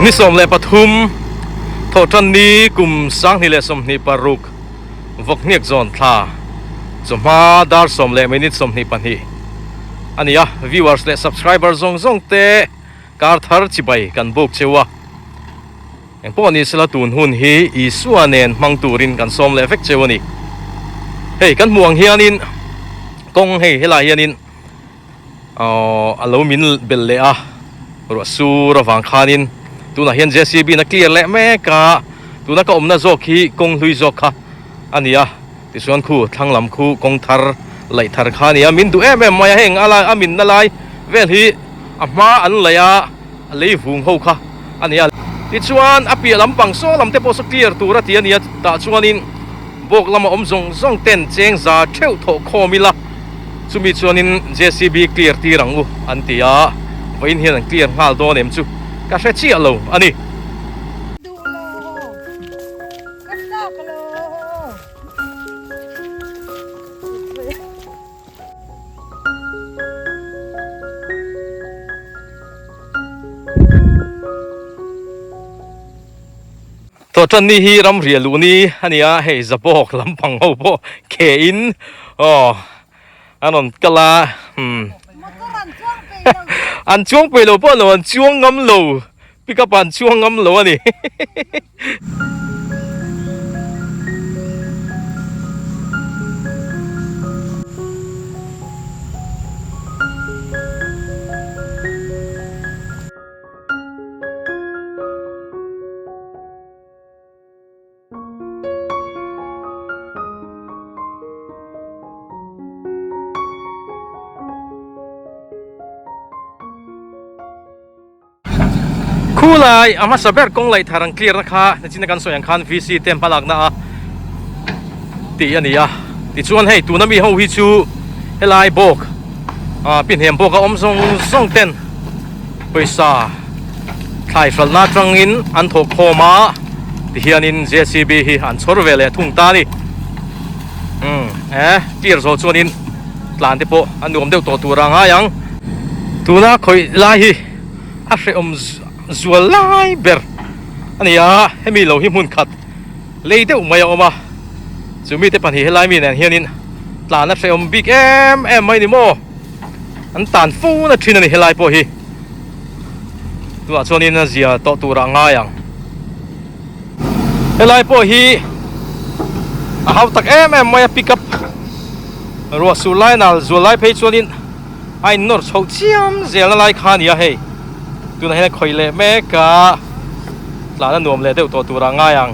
Ni 13 Thawhtanni kum 2026 Vawkhniak zawn thla chawhma dar 10 leh minute 22 a ni a, viewers leh subscriber zawng zawng te kar thar chibai kan buk cheu a. Engpawh ni sela tun hun hi Isua nen hmang turin kan sawm leh vek cheu a ni. Hei kan hmuh ang hianin kawng hei helai hianin Aww a lo min belh leh a, ruah sur avang khanin tunah hian JCB in a clear leh mek a, tuna ka awmna zawk hi kawng hlui zawk kha a ni a, tichuan khu thlang lam khu kawng thar laih thar kha a ni a, min duh em em mai a, heng a lai a minna lai vel hi a hma an laih a, a lei vung ho kha a ni a, tichuan a piah lampang saw lam te pawh saw clear tur a ti a ni a, tah chuanin. Bawk lama awm zawng zawng ten cheng za theuh thawh khawm ila, chumi chuanin JCB clear tir ang u an ti a, vawiin hian an clear nghal dawn em chu ka hre chiah lo a ni. Duh lo, ka chak lo. Tawhtanni hi ram riah luh ni a ni a, hei Zabawk lampang ho pawh ke in aw an rawn kal a umm an chuang peih lo pawh lo an chuang ngam lo pick up ah an chuang ngam lo a ni. Khulai a hmasa ber kawng laih thar ang clear na kha nachina kan sawi ang khan VC te hmalakna a tih a ni a tichuan hei tuna mi ho hi chu helai bawk ah pinhniam bawk a awm zawng zawng ten Pawisa thlai hralhna atangin an thawh khawm a, tihianin JCB hi an chhawr ve leh thung ta a ni. Umm e clear zawh chuanin tlan te pawh a nuam deuh tawh tur a ngai ang. Tuna khawih lai hi a hrehawm zual lai ber a ni a, hemi lo hi hmun khat lei deuh mai a awm a, chu mite pahnih helai mi nen hianin tlan a hrehawm bik em em mai ni maw? An tan fo na thin a ni helai pawh hi tunah chuanin a zia tawh turah a ngai ang helai pawh hi a hau tak em em mai a pick up ruah sur lai nal zual lai phei chuanin a in nawr chhoh chiam zel na lai kha a ni a hei tunah hian a khawih leh mek a tlan a nuam leh deuh tawh turah a ngai ang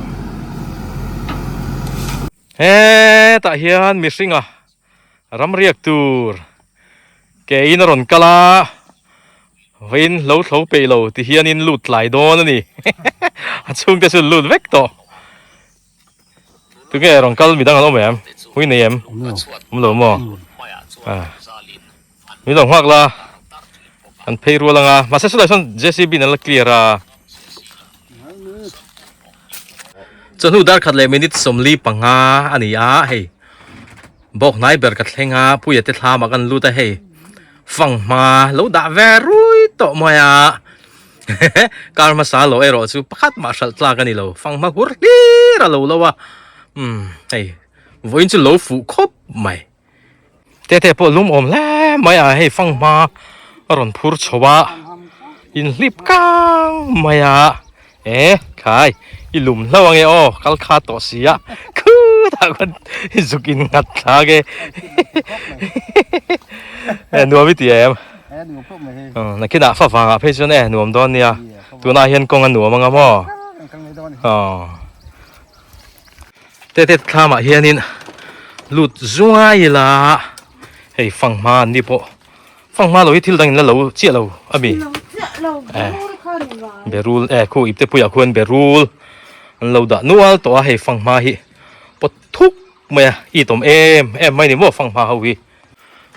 hetah hian mihring a Ram riak tur ke in a rawn kal a, vawiin hlo thlo peih lo ti hianin lut tlai dawn a ni. A chhungte chu lut vek tawh. Tunge rawn kal midang an awm em? Hui nei em? Awm lo maw? Min lo nghak la, an phei rual ang a, mahse chulai chuan JCB in an la clear a. Chawhnu dar khat leh minute 45 a ni a, hei bawk hnai ber ka thleng a, Puia te thlam ah kan lut a hei fanghma lo dah ve rui tawh mai a, kar hmasa lo erawh chu pakhat mah hralh tlak a ni lo, fanghma hur hlir a lo lo a, umm hei vawiin chu lo fuh khawp mai. Tete pawh lum awm hle mai a hei fanghma a rawn phur chho a inhlip kang mai a e khai i lum hlo ange aw kal kha tawh si a khutah khuan i zuk in nghat thlak e e nuam i ti em nakinah fa vangah phei chuan e nuam dawn nia tunah hian kawng a nuam anga maw aw. Tete thlamah hianin lut zuai ila hei fanghma an ni pawh fanghma lo hi thil dangin la lo chiah lo a mi berul e khu ipte puiah khuan berul an lo dah nual tawh a hei fanghma hi pawt thuk mai a i tawm em em mai ni maw fanghma ho hi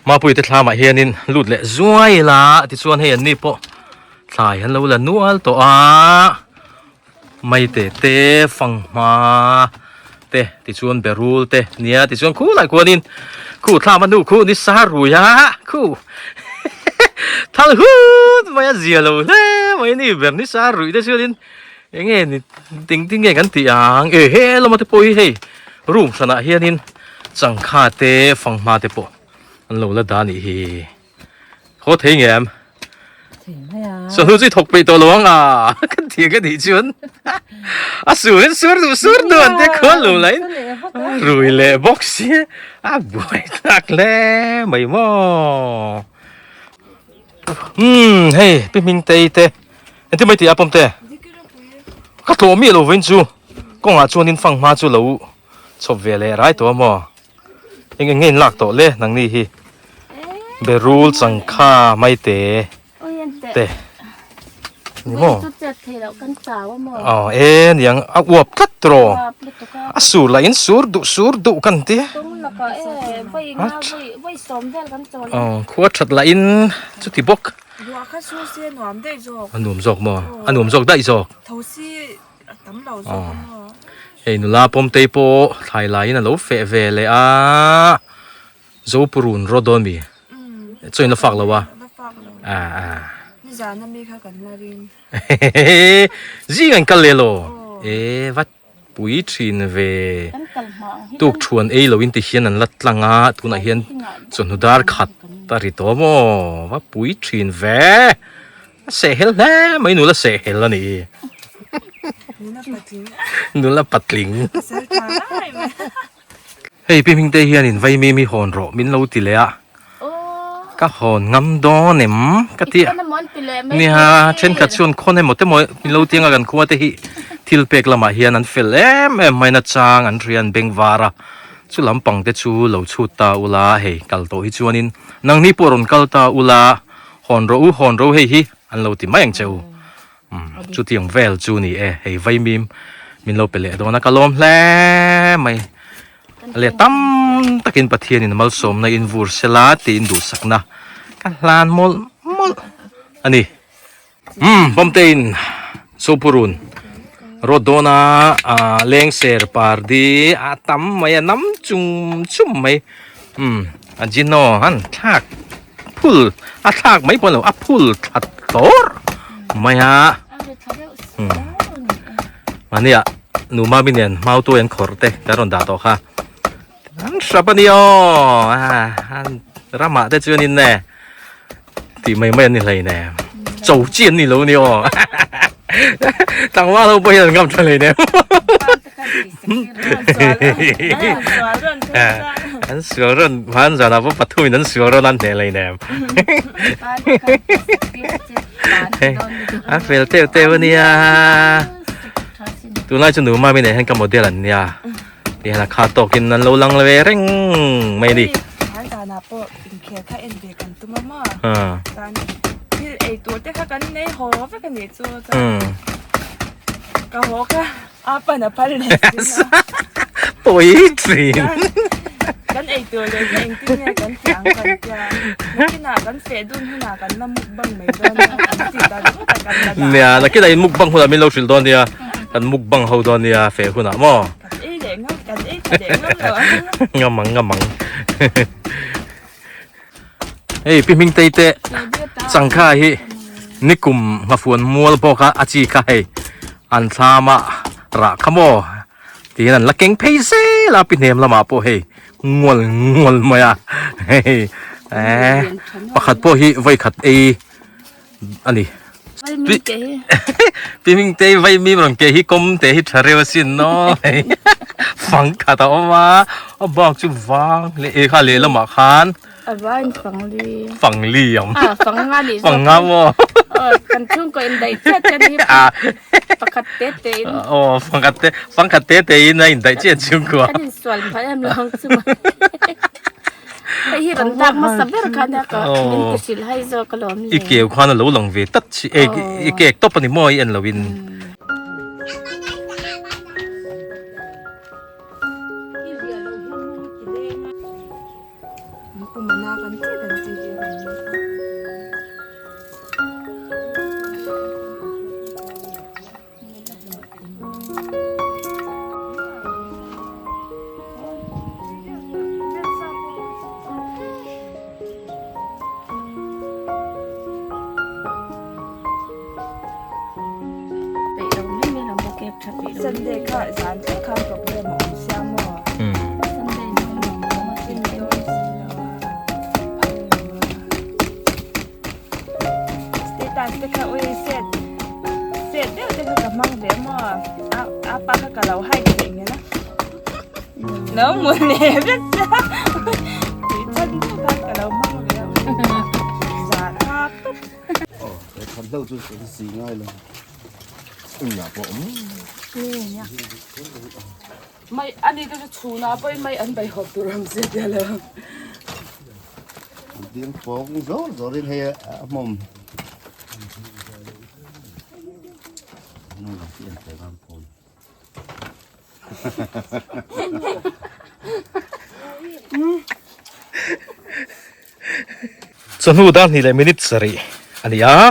Mapuite thlamah hianin lut leh zuai ila tichuan hei an ni pawh thlai an lo la nual tawh a. Maite te, fanghma te, tichuan berul te nia tichuan khulai khuanin khu thlam a hnu khu ni sa rui a khu thal hut mai a zia lo hle mai ni ber ni sa ruih te chuanin eng nge ni ting ting nge kan tih ang e he lama te pawh hi hei room hranah hianin changkha te fanghma te pawh an lo la dah a nih hi haw thei nge em chawhnu chu i thawk peih tawh lo ang a kan tih ang ka nih chuan a sur in sur duh sur duh an tia khual lo lahin rui leh bawk sia a buai thlak hle mai maw. Umm hei pi hming tei te engtin mai tih a pawm te ka tlawh miah lo vawiin chu kawngah chuanin fang hma chu lo chhawp ve leh rai tawh a maw eng eng nge in lak tawh le nangni hi berul changkha mai te te ni maw aw e niang a uap tlat tawh a sur lah in sur duh sur duh kan ti aw khua that lah in chuti bawk a nuam zawk maw a nuam zawk daih zawk aw hei nula pawm te pawh thlai laiin a lo feh ve leh a. Zopurun rawt dawn mi? Chaw in la fak lo a? La fak lo. Ah ah. Nizan a mi kha kan la ring. Zing an kal leh lo. E vat pui thin ve. Kan kal hma ang hi. Tuk thuan ei lo in ti hian an la tlang a, tunah hian chawhnu dar khat a ri tawh maw? Va pui thin ve. A sehhel hle mai nula sehhel a ni. Nula patling. Nula patling. Sel tha lai mai. Hei pi hming te hianin vaimim hi hawn rawh min lo ti leh a, ka hawn ngam dawn em ka ti a, nia thenkhat chuan khawn emaw te maw min lo ti anga kan khua te hi thil pek lamah hian an fel em em mai na chang an hria an beng var a, chu lampang te chu lo chhut ta ula hei kal tawh hi chuanin nangni pawh rawn kal ta ula hawn rawh u hawn rawh u hei hi an lo ti mai ang che u. Chutiang vel chu ni e, hei vaimim min lo pe leh dawn a, ka lawm hle mai. Leh tam takin Pathianin malsawmna in vur sela tiin duhsakna ka hlan mawlh mawlh a ni. Umm Bawmtein Sopurun rawt dawna lengser pardi a tam mai a nam chum chum mai. Umm a Gino han thlak. Phul a thlak mai pawh lo a phul thla tlawr mai a mahnia nu mami nen mau tuai an khawrh te kan rawn dah tawh kha an hrap a ni aw ramah te chuanin ne tih mai mai an ni hlei nem cho chi an ni lo a ni aw tlangval ho pawh hian an ngam tha hlei nem An sual rawn hman zanah pawh pathumin an sual rawn an hneh lei nem. A fel teuh teuh a nia. Tunlai chu nu mami nen hian ka model an nia. Ti hian a kha tawkin an lo lang ve reng mai a ni. Hman zanah pawh inkhel kha en ve kan tum a maw. Chuan thil ei tur te kha kan nei haw vek a nih chu. Chuan ka haw kha. A pan a phal leh sin a. Pawi thin. Kan ei tur leh kha engtin nge kan ti ang kan tia. Nakinah kan feh dun hunah kan la mukbang mai dawn nia kan ti ta ringawt a kan la dah. Nia, nakinah in mukbang hunah min lo hrilh dawn nia. Kan mukbang ho dawn nia feh hunah maw. Kan ei leh ngam, kan ei tha leh ngam lo ang. Ngam ang, ngam ang. Hei pi hming tei te changkha hi nikum nghafuan mual bawk a a chi kha hei an thlam a rah kha maw tiin an la keng phei zel a pi hnem lamah pawh hei ngual ngual mai a hei eh pakhat pawh hi vawi khat ei a ni pi hming te vai mim rawn ke hi kawm te hi tha reuh asin naw hei fang khat a awm a a bak chu vang leh eh kha lehlamah khan A vain fang li. Fang li awm. Ah fang nga ni zawk. Fang nga maw. Aw kan chhungkaw in daih chiah chiah ni. Pakhat te te in. Aw fang khat te fang khat te te in a in daih chiah chhungkua. Kan in sual phah em lo ang chu maw. Hei hi rawn dak hmasa ber kha nia ka min ti hrilh hai zawk alawm le. I keu khan a lo lang ve tat chi e i kek tawp a ni maw i en lo in. tha peih lo. Sunday kha zan thleng khan problem a awm sia maw? Sunday ni kha nuam lo a ti Rin dawn si lo a, phal lo a. Status te kha ui set set deuh te kha ka hmang ve maw? A a pa kha ka lo hide theih nghen a. Lo mu leh vek che a. Tih chhan deuh khan ka lo hmang ve a ui. Zah thlak tawp. Mai ani te chu chhun ah pawhin mai an bei hawp tur ang che tia lo. Ding pawng zawr zawr in hei a hmawm. Chawhnu dar hnih leh minute sarih a ni a,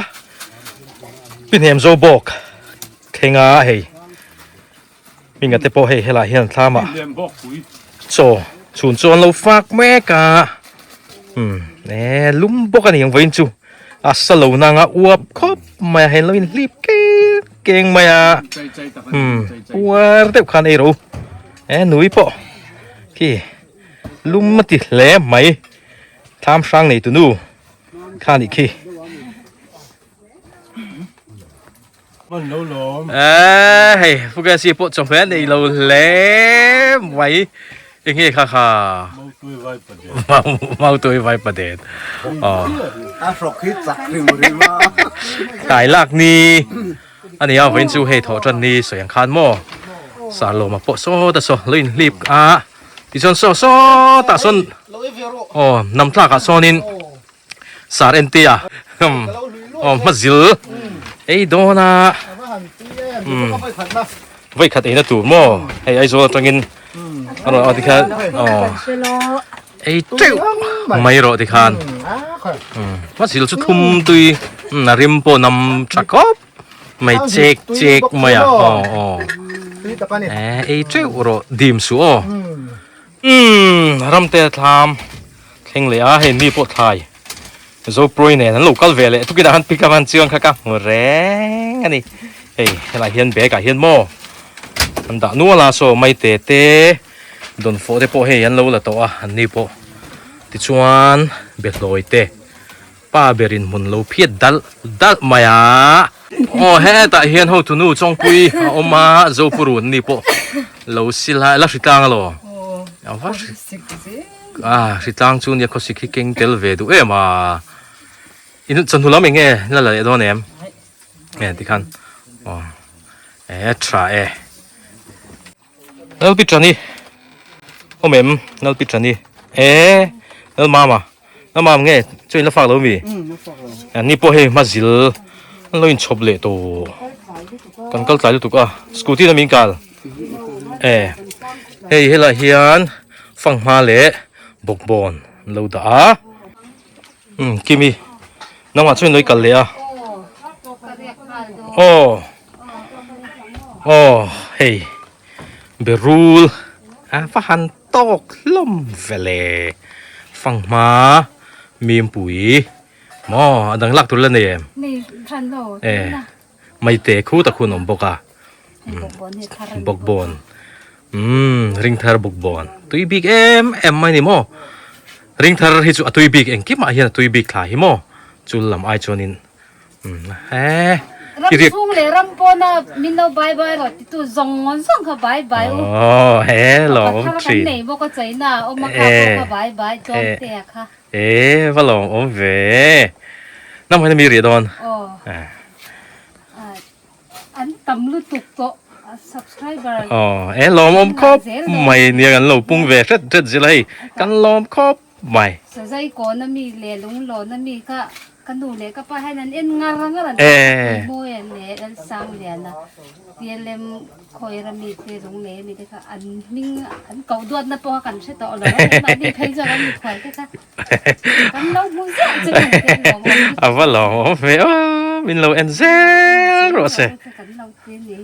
pi hnem zo bawk thlenga hei hminga te pawh hei helai hian thlamah chaw chhun chu an lo fak mek a umm eh lum bawk a ni ang vawiin chu. A sa lo nanga uap khawp mai a hei lo in hlip keng keng mai a umm uar deuh khan ei rawh u e nui pawh khi lum a ti hle mai thlam hrang nei tu nu kha nih khi. Eee hei Fukesi pawh chawhmeh nei lo hle mai eng nge kha kha Mautui vai padet aw Tlai lak ni a nia vawiin chu hei thawh tan ni sawi ang khan maw Sarlawma pawh saw ta saw lo inhlip a tichuan saw sawtah sawn aw namtlakah sawnin Sar entia aw hmazil ei dawn a vawi khat eina tur maw hei Aizawl atangin a rawn aw tikhan aw ei teuh mai rawh tikhan hmazil chu thum tui a rim pawh nam tha khawp mai chek chek mai a aw aw ei teuh rawh dim suh aw. Umm ramte thlam thleng leh a hei mi pawh thlai Zoproi nen an lo kal ve leh tukin ah han pick up an chiang kha ka hmu reng a ni hei helai hian bag ah hian maw an dah nual a saw maite te dawnfawh te pawh hei an lo la tawh a an ni pawh tichuan behlawi te pa berin hmun lo phiat dalh dalh mai a aw hetah hian hotunu chawngpui a awm a Zopurun ni pawh lo silai la hritlang alaw a va a hritlang chu nia khawsik hi keng tel ve duh em a in chawhnu lam eng nge la la leh dawn em e tikhan aw e tha e. Lalpitrani awm em Lalpitrani e Lalmama Lalmama nge chu in la fak lo mi an ni pawh hei hma zil an lo inchhawp leh tawh kan kal tlai lutuk a scooty na min kal e hei helai hian fanghma leh bawkbawn an lo dah a umm Kimi nangmah chuan in lo i kal leh a aw. Aw hei berul a va han tawk hlawm vele fanghma mimpui maw a dang lak tur la nei em e maite khu tak hun awm bawk a bawkbawn umm ringthar bawkbawn tui bik em em mai ni maw ringthar hi chu a tui bik engkimah hian a tui bik thla hi maw chul lam ai chuanin. Ram chhung leh ram pawna min lo bai bai rawh titu zawng zawng kha bai bai u. Oh he lawm awm thin. Kan nei bawk a China a awm a kha pawh kha bai bai tlawm te a kha. E va lawm awm ve. Nam hian mi ri dawn. Aw. An tam lutuk tawh subscriber. Aw e lawm awm khawp mai nia kan lo pung ve hret hret zela hei kan lawm khawp. mai. Sazai kawn a mi leh lunglawn a mi kha ka nu leh ka pa hian an en ngar ngar an ti mawi an leh Lalsangliana TLM Khawira mi te lunglei a mi te kha an hming an koh duatna pawh kha kan hre tawh lo a mahni phei chuan an mithuai te kha kan lo hmu ziah che kan ti a lawm awm A va lawm awm ve aw min lo en zel rawh se. Kan lo ti a ni.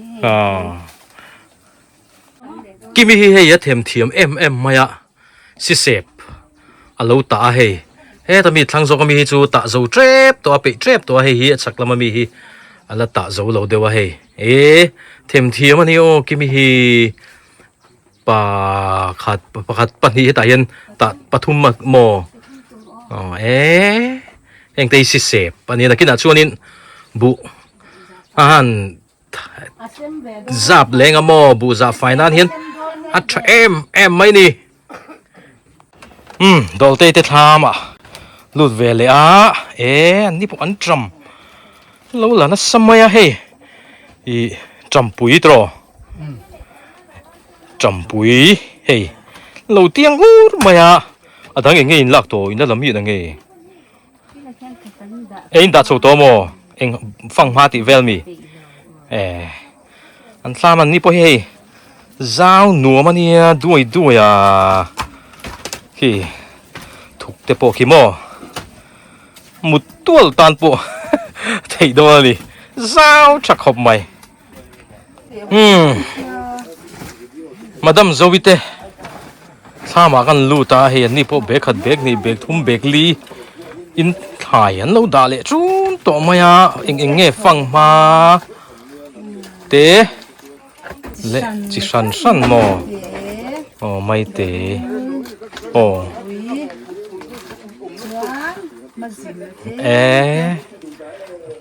Kimi hi hei a themthiam em em mai a. Sisep a lo tah a hei heta mi thlang zawk ami hi chu tah zo tep tawh a peih tep tawh a hei hi a chhak lama mi hi A la tah zo lo deuh a hei e themthiam a ni aw kimi hi pakhat pakhat pahnih hetah hian tah pathum a maw aw e heng te hi sisep a ni a nakinah chuanin buh a han zap leng a maw buh zah fai nan hian a tha em em mai a ni. Umm dawltei te thlam ah lut ve leh a e an ni pawh an tram lo la nasa mai a hei ih tampui tawh tampui hei lo tiang ur mai a a dang eng nge in lak tawh in la la miah na nge e in dah chho tawh maw eng fanghma tih vel mi e. An thlam an ni pawh hi hei zau nuam a nia duai duai a khi thuk te pawh khi maw mut tual tan pawh theih dawn a ni zau tha khawp mai umm madam zovi te thlamah kan lut a hei an ni pawh bag khat bag hnih bag thum bag li in thlai an lo dah leh ṭun tawh mai a eng eng nge fanghma. Te leh chi hran hran maw aw maite aw e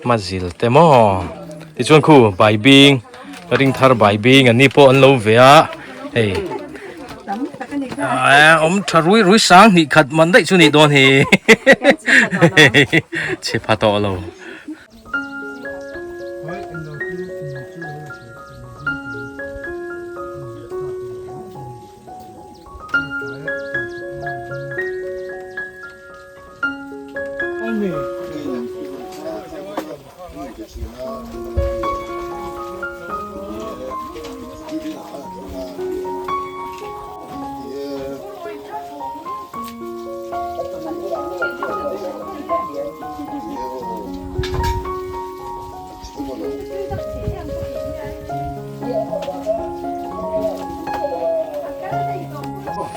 mazil te maw tichuan khu baibing ring thar baibing an ni pawh an lo ve a hei awm tha rui rui sang hnih khat man daih chu nih dawn hi chhe pha tawh lo.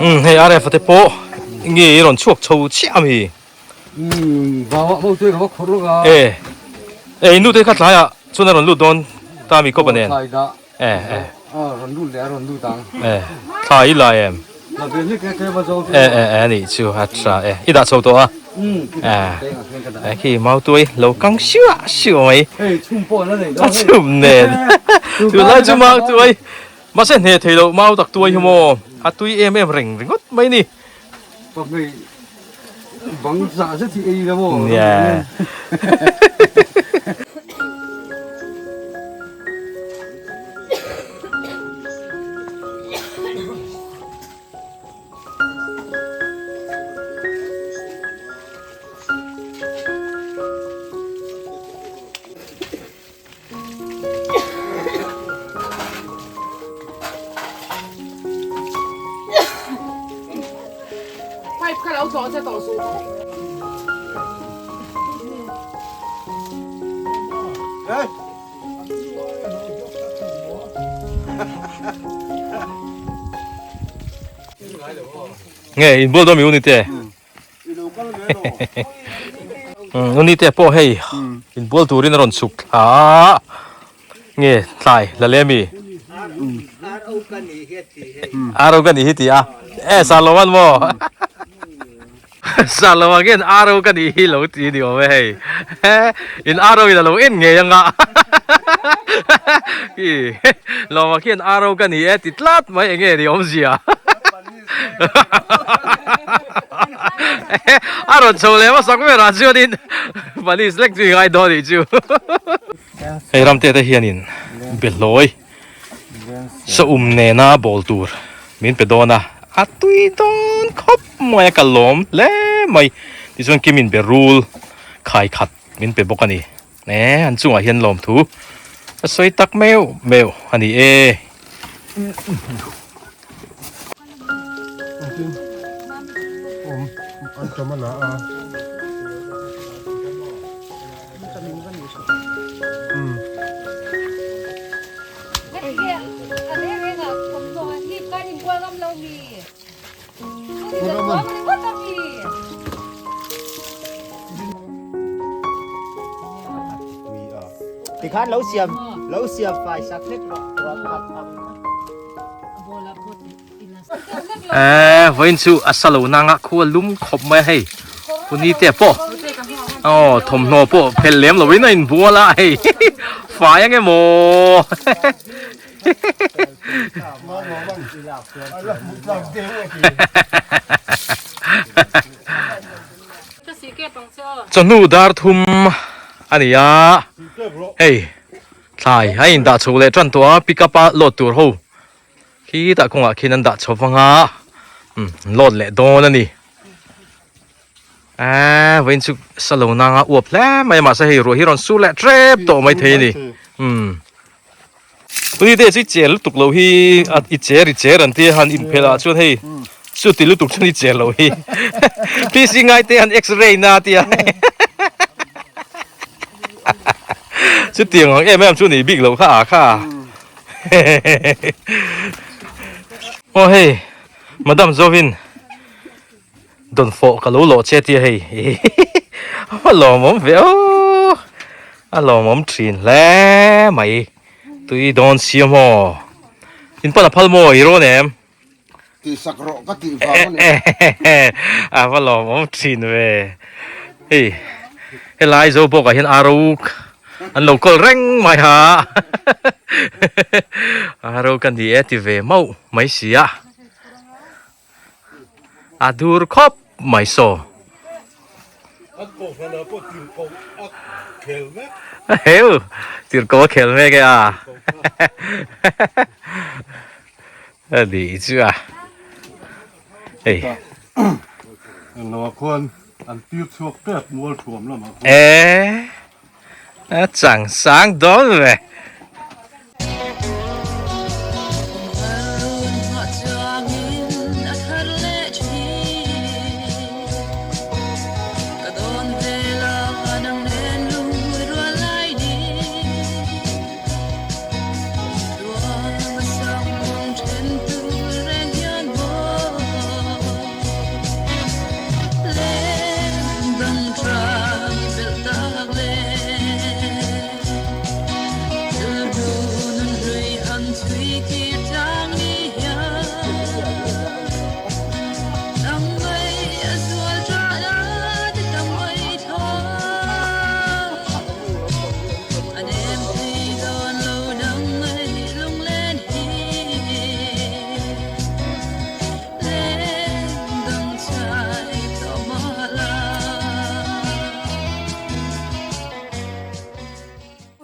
Umm hei RF te pawh nge i rawn chhuak chho chiah a mi? Umm vau ah mo tui ka va khawrh lawk a. E e nu te kha tlai ah chuan a rawn lut dawn ta mi kawp a nen. Thlai dah. E e. A rawn lut leh a rawn lut ang. E thlai i la em? La ve hlek e tlem a zawng chu. E e e anih chu a tha e i dah chho tawh a. Umm E e khi mau tuai lo kang siah siah mai. Hei chhum pawh an la nei dawn hei. A chhum nen. Tunlai chu mau tuai mahse hne thei loh mau tak tuai hi maw a tui em em reng ringawt mai ni. Pahmei bang zah zet hi ei la maw? Nia. Nge inbual dawn mi u nite? Uni te pawh hei inbual turin a rawn chhuk thla a nge thlai la le mi aro ka nih hi ti a e saloman maw saloman hian aro ka nih hi lo ti ni awm e hei in aro in a lo en ngei anga i lawma khian aro ka ni e ti tlat mai enge ni awmzia. A rawn chho leh hmasak ber ah chuanin Panis lek chu i ngai dawn anih chu. Hei ramte te hianin behlawi saum nena bawl tur min pe dawn a, a tui dawn khawp mai a ka lawm hle mai. Tichuan Kimin berul khai khat min pe bawk a ni. E an chungah hian lawmthu a sawi tak meuh meuh a ni e. Tikhan lo siam lo siam fai sak hlek rawh rawh khat ang. Eh vawiin chu a sa lo nanga khu a lum khawp mai a hei huni te pawh aw thawmhnaw pawh phelh lem lovin a inbual a hei fai ang emaw Chawhnu dar thum a ni a, hei thlai a indah chho leh tan tawh a pick up a load tur ho khitah kawngah khian an dah chho vang a umm load leh dawn a ni eee vawiin chu sa lo nanga uap hle mai a mahse hei ruah hi rawn sur leh tep tawh mai thei a ni umm. Tuni te chu i cher lutuk loh hi a i cher i cher an tia han inphelh ah chuan hei chuti lutuk chuan i cher loh hi PC ngai te han x-ray na tia chutiang ang em em chu ni bik loh kha a kha aw hei madam Zovin Dawnfawh ka lo lawh che tia hei a lawmawm ve aw a lawmawm thin hle mai tui dawn siam aw in pan a phal maw i rawn em tih sak rawh ka tih vang a ni a va lawmawm thin ve hei helai zo bawk ah hian aro an lo kawl reng mai ha aro ka ni e ti ve mauh mai si a. A dur khawp mai saw. Heu tirhkoh a khel mek e a. A ni chu a. Hei. Englo ah khuan an tir chhuak tep mual thuam lamah khuan. E a chang sang dawn ve.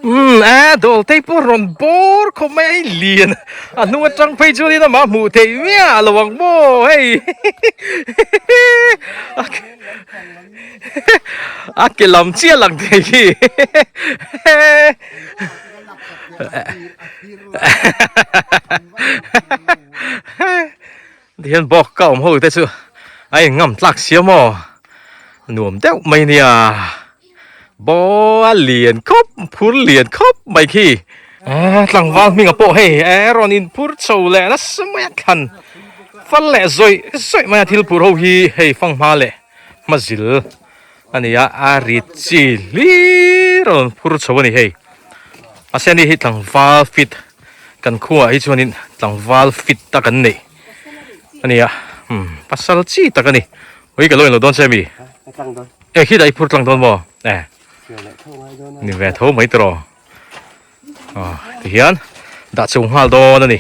Umm a dawl te pawh rawn bawr khawp mai a hei lian a hnung atang phei chuanin amah hmuh theih miah lo ang maw hei a ke lam chiah lang thei hi Tihian bawk ka awm ho te chu a in ngam tlak sia maw nuam deuh mai nia baw a lian khawp phur lian khawp mai khi eh tlangval hming a pawh hei eh rawn in phur chho leh nasa mai a thlan fal leh zawih zawih mai a thil phur ho hi hei fanghma leh hmazil a ni a a ri chi hlir a rawn phur chho a ni hei mahse ani hi tlangval fit kan khuaah hi chuanin tlangval fit tak an neih a ni a umm pasal chi tak a ni ui ka lo inlo dawn che mi e khitah i phur tlang dawn maw e ni ve tho mai tawh aw tihian dah chho nghal dawn a ni.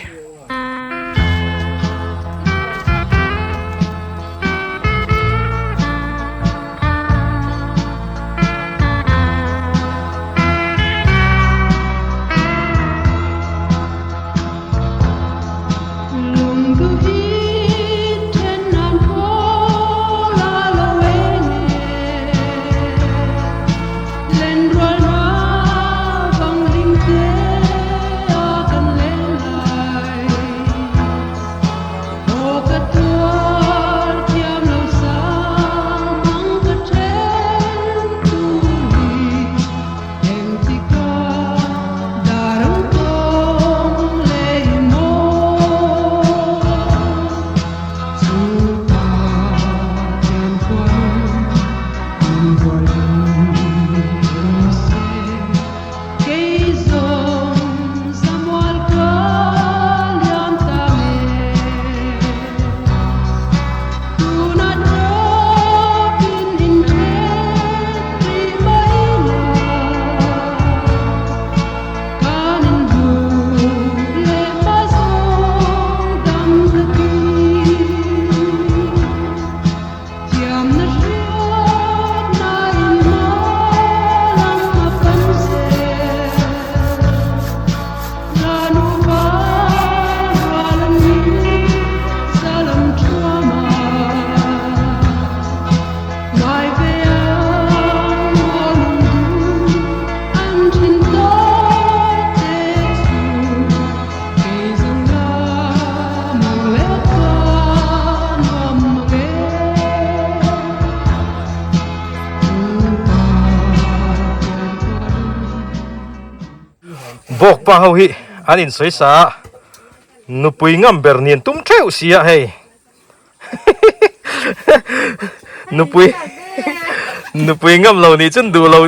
Vawk pa ho hi an insawi sa a, nupui ngam ber nen tum theuh si a hei. Nupui nupui ngam lo nih chun duh lo.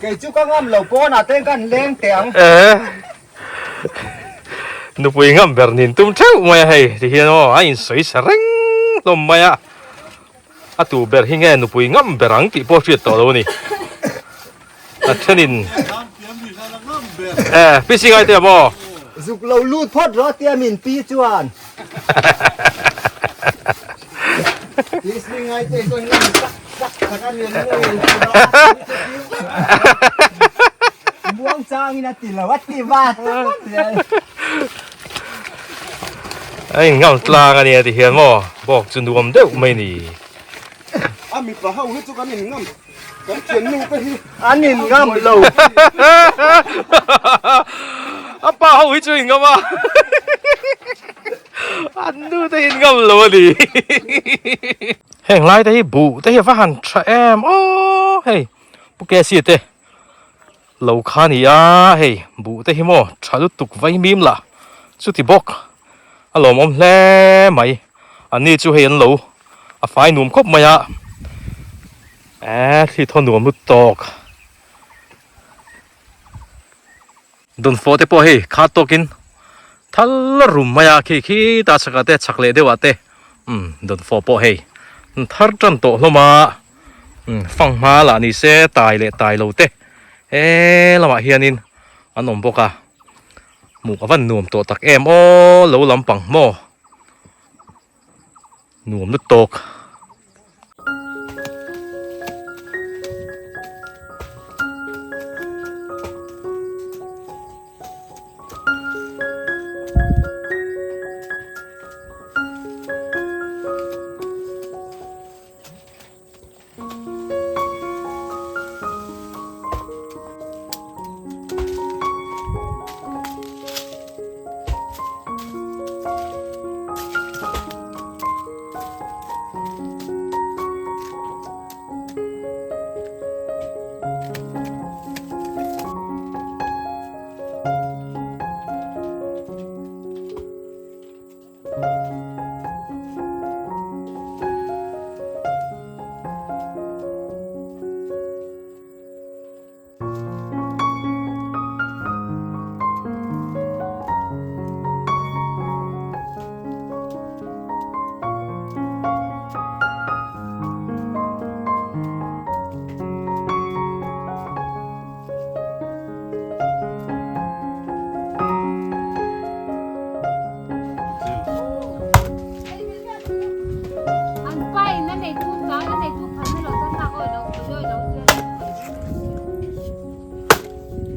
Kei chu ka ngam lo pawnah te kan leng teh ang. Nupui ngam ber nin tum theuh mai a hei ti hian aw a insawi sa reng hlawm mai a. A tu ber hi nge nupui ngam ber ang tih pawh hriat tawh lo a ni. A thenin eh pi singai te maw? Zuk lo lut phawt rawh tia min pi chuan. Pi singai te chuan ngam sak sak tak a nen ngei Muang changin a ti lo a ti va tak zel. A inngam tlang a nia ti hian maw bawk chu nuam deuh mai ni. A mipa ho hi chu kan inngam kan thiannu te hi an inngam lo. A pa ho hi chu inngam a an nu te inngam lo a ni. Heng lai te hi buh te hi a va han tha em aw hei Pu Kesi te. Lo kha ni a, hei buh te hi maw tha lutuk vai mim lah chuti bawk a lawmawm hle mai, an ni chu hei an lo a fai nuam khawp mai a, eee thli thaw nuam lut tawk. Dawnfawh te pawh hei kha tawkin thal rum mai a, khi khi ta chhakah te chhak leh deuhah te umm dawnfawh pawh hei an thar tan tawh hlawm a. Fanghma lah ni se tai leh tai lo te he lamah hianin an awm bawk a hmuh a van nuam tawh tak em aw lo lampang maw nuam lut tawk.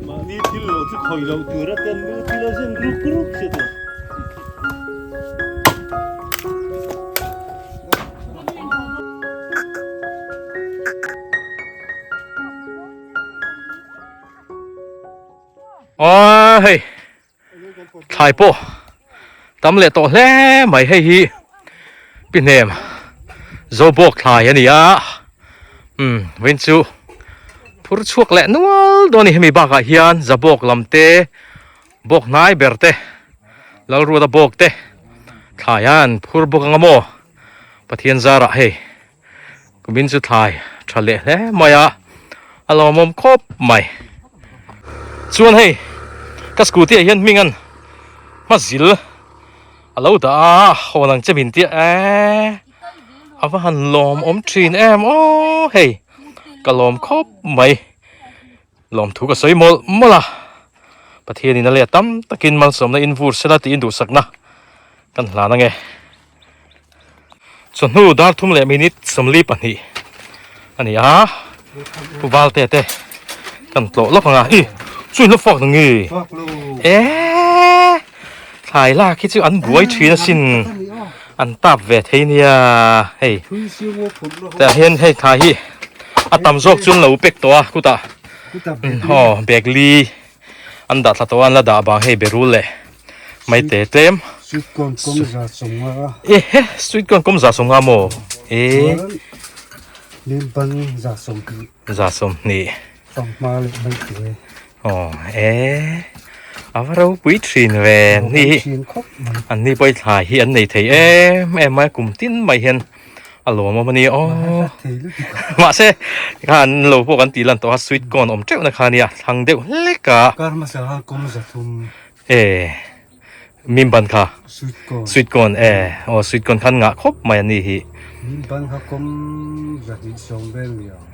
Mahni thil lo chu khawi loh tur a ten lu thil a zen ruk ruk si tur. Aw hei thlai pawh tam leh tawh hle mai hei hi pi hnem zobawk thlai a ni a umm vawiin chu phur chhuak leh nual dawn a ni hemi bakah hian zabawk lam te bawk hnai ber te lalruata bawk te thlai an phur bawk ang a maw Pathian zarah hei. Kumin chu thlai tha leh hle mai a, a lawmawm khawp mai. Chuan hei ka scooty ah hian hming an hma zil a lo dah a, hawn ang che min tia eee a va han lawmawm thin em aw hei ka lawm khawp mai. Lawmthu ka sawi mawlh mawlh a, Pathianin a leh tam takin malsawmna in vur sela tiin duhsakna kan hlan ange. Chawhnu dar thum leh minute 42 a ni a, Pu Valte te kan tlawh lawk ang a, i chu in la fak na nge? Eee thlai lak hi chu an buai thin asin, an tap ve thei nia hei. Tah hian hei thlai hi a tam zawk chu an lo pack tawh a khutah aw bag li an dah thla tawh a an la dah bang hei berul leh mai te tlem sweet corn kawng za sawmnga e he sweet corn kawng za sawmnga maw e lim ban za sawmhnih za sawmhnih fanghma leh mai te. Aw e a va ropui thin ve an ni hi an ni pawh hi thlai hi an nei thei em em mai a kum tin mai hian a lawmawm a ni aw mahse khan lo pawh kan tih lan tawh a sweet corn awm teuh na kha nia thlang deuh hlek a e mim ban kha sweet corn e aw sweet corn khan ngah khawp mai an ni hi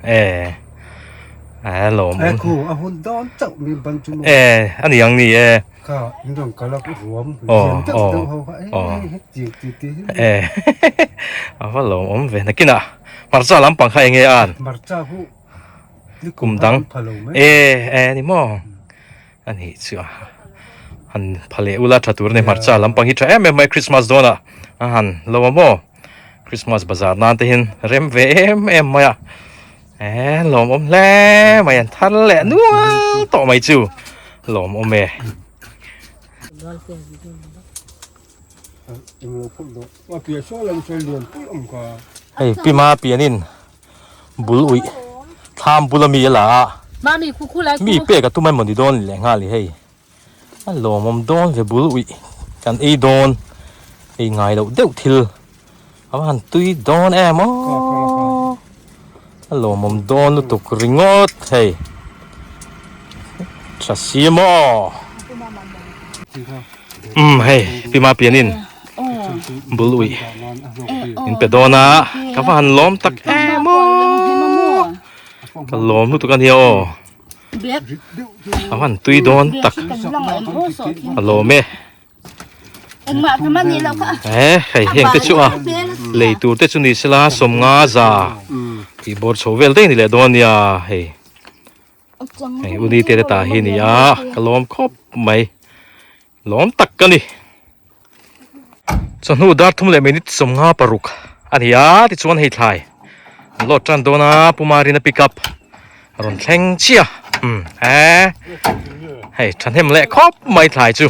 e a lawm e a ni ang ni e aw aw aw e a va lawmawm ve nakinah hmarcha lampang kha enge a an kum dang e e ni maw. A nih chu a han pha leh ula tha tur a ni hmarcha lampang hi tha em em mai Christmas dawn ah a han lo a maw Christmas bazar nan te hian rem ve em em mai a eh lawmawm hle mai an thar leh nual tawh mai chu lawmawm e. Hei Pima pianin bul uih thlam bula mi a la a mi pek a tum emaw ni dawn leh nghal i hei a lawmawm dawn ve bul uih kan ei dawn ei ngai loh deuh thil a va han tui dawn em aw a lawmawm dawn lutuk ringawt hei tha si maw umm hei pi ma pianin bul uih in pe dawn a ka va han lawm tak em aw ka lawm lutuk a nia aw a van tui dawn tak a lawm e e hei heng te chu a lei tur te chu ni sela sawmnga za tih bawr chho vel daih a ni leh dawn a nia hei. Hei uni te te tah hi a ni a ka lawm khawp mai lawm tak ka ni chawhnu dar thum leh minute sawmnga paruk a ni a tichuan hei thlai an load tan dawn a Pumarina pick up a rawn thleng chiah umm he hei thahnem leh khawp mai thlai chu.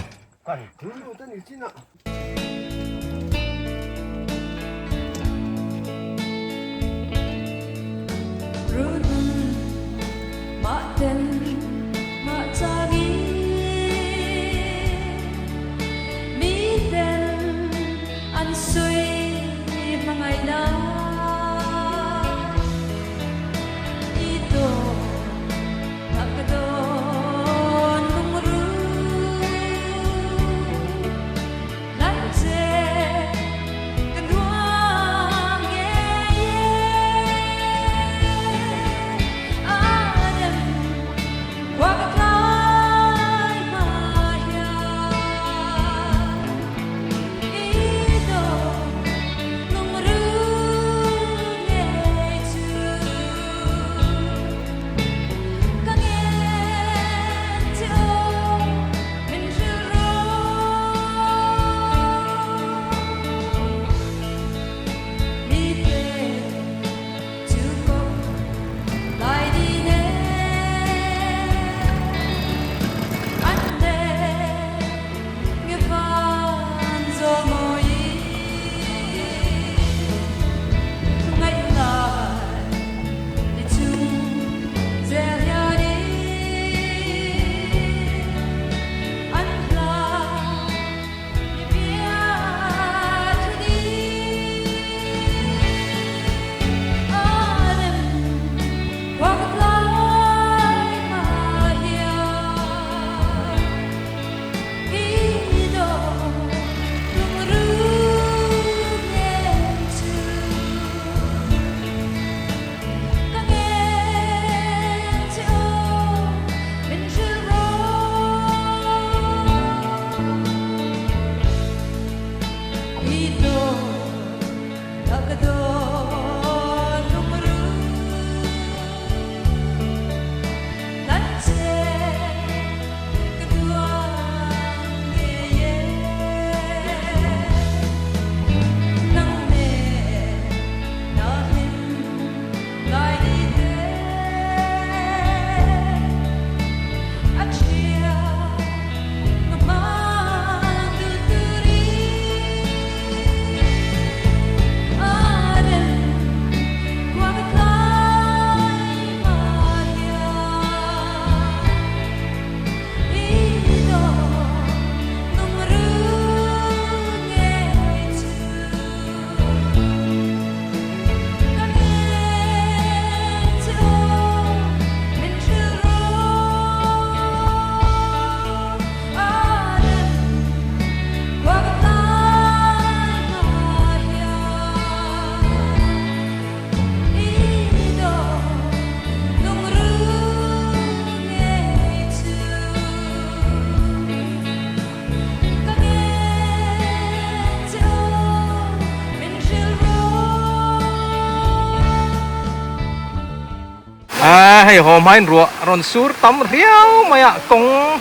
hei haw hmain ruah rawn sur tam riau mai a kawng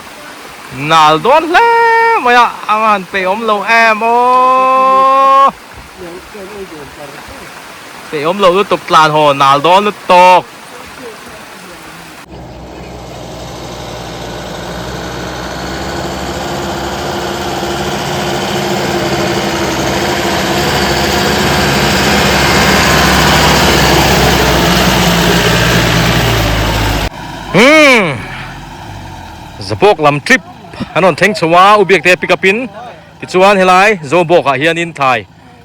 nal dawn hle mai a a han peih awm lo em aw peih awm lo lutuk tlan haw nal dawn lutuk. Umm Zabawk lam trip an rawn thleng chho a u biak te pick up in tichuan helai Zobawk ah hianin thlai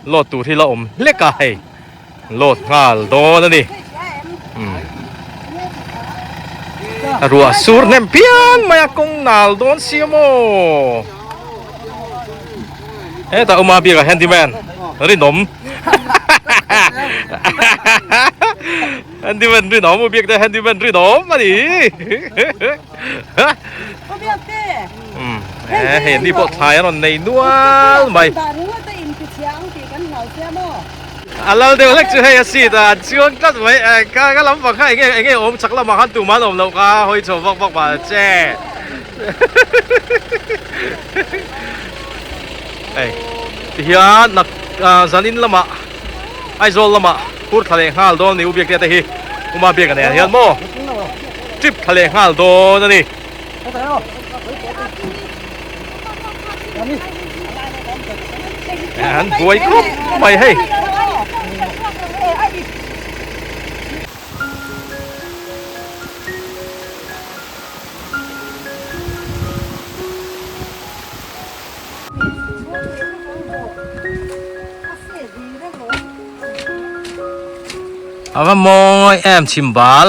load tur hi la awm hlek a hei. Load nghal dawn a ni. A ruah sur hnem pian mai a kawng nal dawn si a maw. Hetah Uma biakah handyman rinawm handyman rinawm u biak te handyman rinawm a ni. Hei ni pawh thlai a rawn nei nual mai. A lal deuh hlek chu hei a seat a an chuang tlat mai eh ka ka lampang kha enge enge awm chak lamah khan tumah an awm loh kha hawi chho vak vak mah che hei tihian nak ah zanin lamah Aizawl lamah phur thla leh nghal dawn a ni u biak te hi Uma biak a nei ah hian maw trip thla leh nghal dawn a ni. An buai khawp mai hei. A va mawi em chhimbal.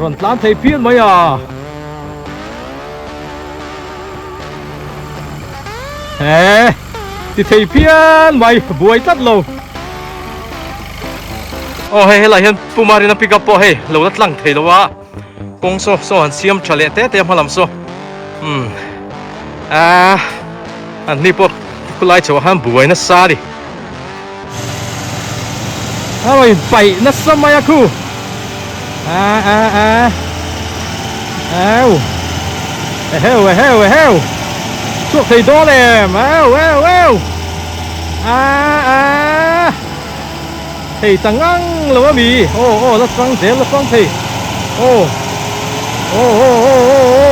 Rawn tlan thei phian mai a. He ti thei phian mai buai tlat lo. Aw hei helai hian Pu Marina pick up pawh hei lo la tlang thei lo a kawng saw saw han siam tha leh te te a hma lam saw umm ah an ni pawh khulai chhoah khan buai nasa a ni. A rawn paih nasa mai a khu a a a au eheu eheu eheu chhuak thei dawn em au au au a a thei ta ngang lo a mi aw aw la chang zel la chang thei aw aw aw aw aw aw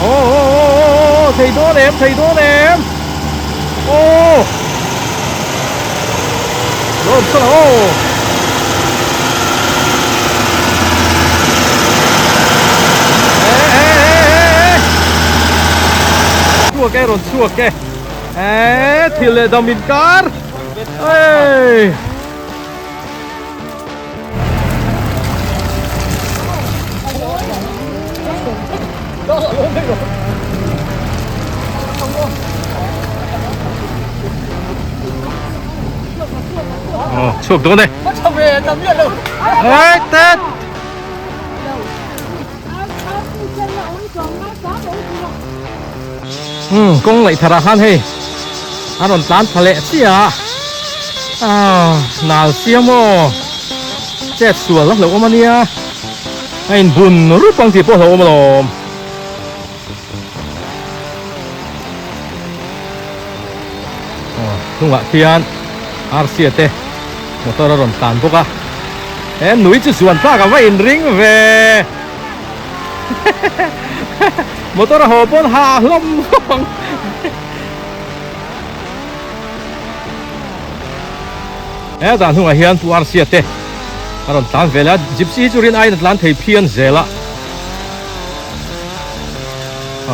aw aw aw aw thei dawn em thei dawn em aw lo awm sawn ang aw e e e e chhuak e rawn chhuak e e thil leh dam inkar Hey! Chhuak dawn e. Hey, Ted! Umm kawng laih thar ah khan hei a rawn tlan thla leh chiah a ah nal siam aw chet sual a hlauhawm a nia a in bun rup ang tih pawh a hlauhawm alawm. Aw hnungah khian arsia te motor a rawn tlan bawk a he nui chu zuan tlak a va inring ve. Motor a haw pawn hah hlawm hlawm ang. He dan hnungah hian Pu Arsia te a rawn tlan ve leh a, Gypsy hi chu rin aiin a tlan thei phian zel a.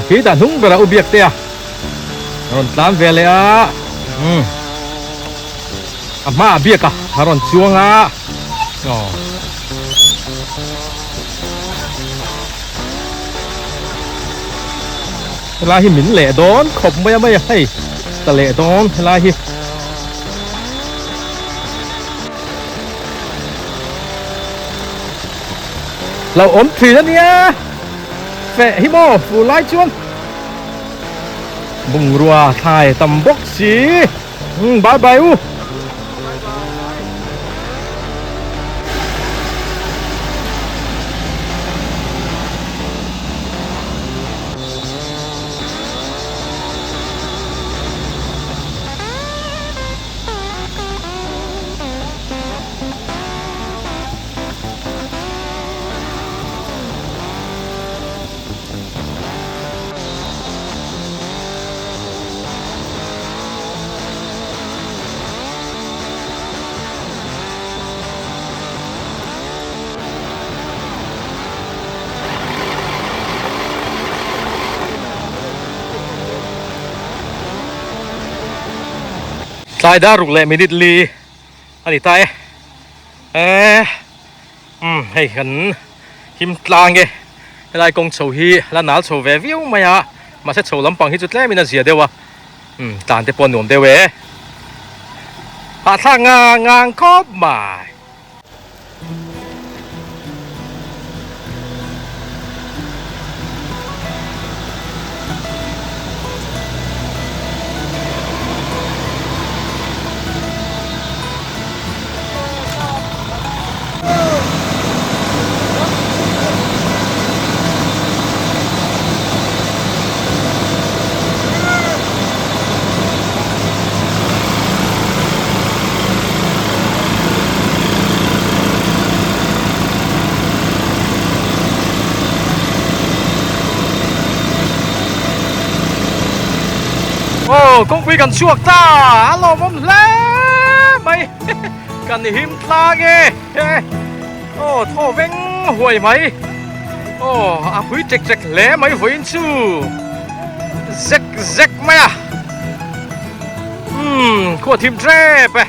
Khi dan hnung berah U Biaktea a rawn tlan ve leh a, umm a hmaah Biaka a rawn chuang a, aw. Helai hi min leh dawn khawp mai a mai a hei ta leh dawn helai hi. Lo awm thin a nia feh hi maw fur lai chuan bungrua thlai tam bawk si umm bye bye u. Tlai dar ruk leh minute li a ni ta e eh umm hei kan him tlang e helai kawng chho hi la nal chho ve viau mai a mahse chho lampang hi chu tlem in a zia deuh a umm tlan te pawh a nuam deuh e hahthlak ngang ngang khawp mai. Aw kawngpui kan chhuak ta a lawmawm hle mai kan him tlang e aw thaw veng huai mai aw a pui ṭek ṭek hle mai vawiin chu zek zek mai a umm khua thim ṭep e.